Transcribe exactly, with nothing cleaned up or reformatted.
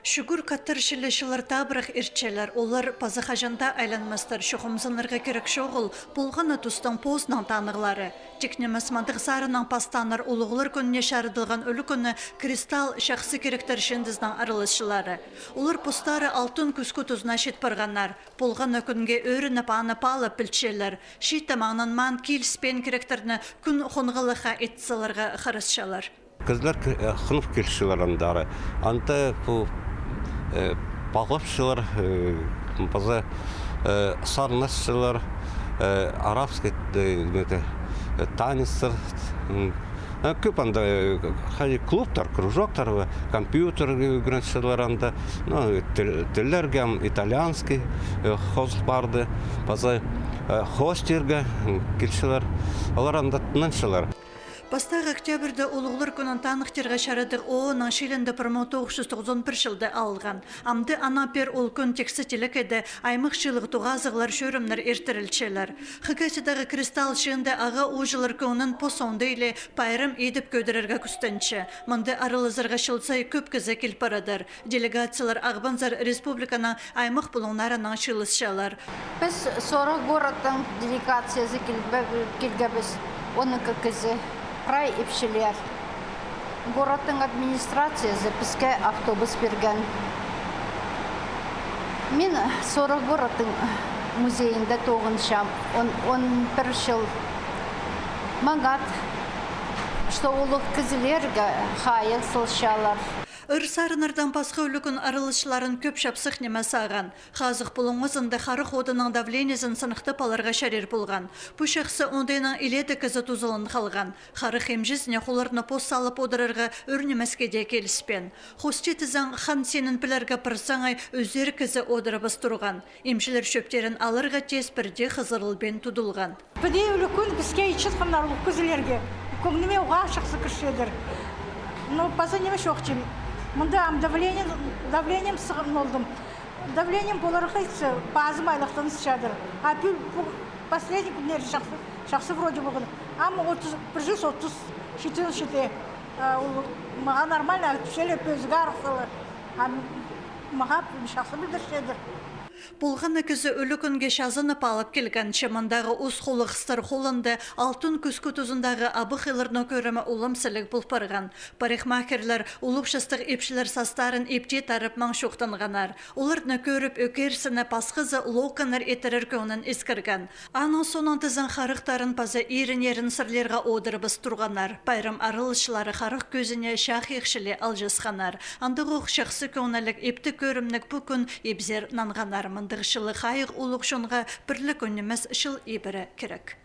Чӱгӱр каттар чіли чыллар табырах иртчелер, олар паза хаҷан даа айланмастар, чоохтанарға кирек чоғыл, полған на тустың позының танығлары. Тик нимес мындағ сарыннаң пастааннар улуғлар кӱніне чарыдылған ӱлӱкӱнні «Кристалл» чахсы киректер чыындызының араласчылары. Олар постары Алтын Кӱскӱ тузына чит парғаннар. Полған на кӱнге ӧрініп, аны паалап пілчелер. Чииттең маңнанмаан, киліспеен киректерні кӱн хонғалахха ит саларға харасчалар. Кізілер кі-, э, хынып килчелер андар. Анда пу, э, паалапчалар, э, паза, э, сарнасчалар, э, арабский, э, ниме, э, танецтер, м, э, кӧп анда, э, хайди клубтар, кружоктар, э, компьютерге ӱгренчелер анда. Ну, э, тіл-, тіллерге ам итальянский, э, хозыл парды. Паза, э, хоостирға, м, килчелер. Олар анда тынанчалар. Пастағы октябрьде Улуғлар кӱнін таныхтирға чарадығ ООН-ның чилінде пір муң тоғыс чӱс тоғызон пір чылда алылған. Амды аннаң пеер ол кӱн тиксі телекейде аймах чыылығ, тоғазығлар, чӧрімнер иртірілчелер. Хакасиядағы «Кристалл» чыында ағаа ууҷалар кӧңнін пос оңдайы-ла пайрам идіп кӧдірерге кӱстенче. Мында аралазарға чыл сай кӧп кізі кил парадыр. Делегациялар Ағбанзар республиканың аймах пулуңнарынаң чыылысчалар. Піс Сорох городтың делегациязы килбе-, килгебіс, он ікі кізі, прай ипчілер. Городтың администрациязы піске автобус пирген. Мин Сорох городтың музейінде тоғынчам он, он пір чыл. Маңат, что улуғ кізілерге хайығ салчалар. Ыр-сарыннардаң пасха ӱлӱкӱн араласчыларын кӧп чапсых ниме сағаан. Хазых пулуңазында харах одының давлениезін сыныхтап аларға чарир полған. Пу чахсы оңдайнаң илееде кізі тузалан халған. Харах имҷізіне холларны пос салып одырарға ӱр нимеске дее киліспеен. Хости тізең, хан синін пілерге пір саңай ӱзер кізі одырыбыс турған. Имҷілер чӧптерін аларға теес пірдее хызырылбин тудулған. Піди ӱлӱкӱн піске итчеткеннер улуғ кізілерге. Кӧңніме уғаа чахсы кірчедір. Ну, паза ниме чоохтим. Мында ам давлением, давлением сығып олдым. Давлением поларға итсе, пазым айлахтанысчадыр. А пӱ-, пу последний кӱннері чахсы, чахсы вроде полған. Ам отыс, пір чӱс отыс читі, читі. А, ол мағаа нормально, а тіпчелер пӧзік арахсалар. А мағаа чахсы пілдірчедір. Полған на кізі ӱлӱкӱнге чазанып алып килген. Че мындағы ус хулахстар холында Алтын Кӱскӱ тузындағы абахайларның кӧрімі улам сіліг пол парған. Парикмахерлер, улуғ частығ ипчілер састарын иптее тарап маң чоохтанғаннар. Оларны кӧріп, ӧкерсіне пасхазы локоннар иттірер кӧңнін искірген. Аның соонаң тізең харахтарын паза иреннерін сырлирға одырыбыс турғаннар. Пайрам араласчылары харах кӧзіне чахайах чіли алҷасханнар. Андағох чахсы кӧңніліг, ипті кӧрімніг пу кӱн ибзер нанғаннар. Мындағ чылығ хайығ улуғ чонға пір ле кӱн нимес, чыл ибіре кирек.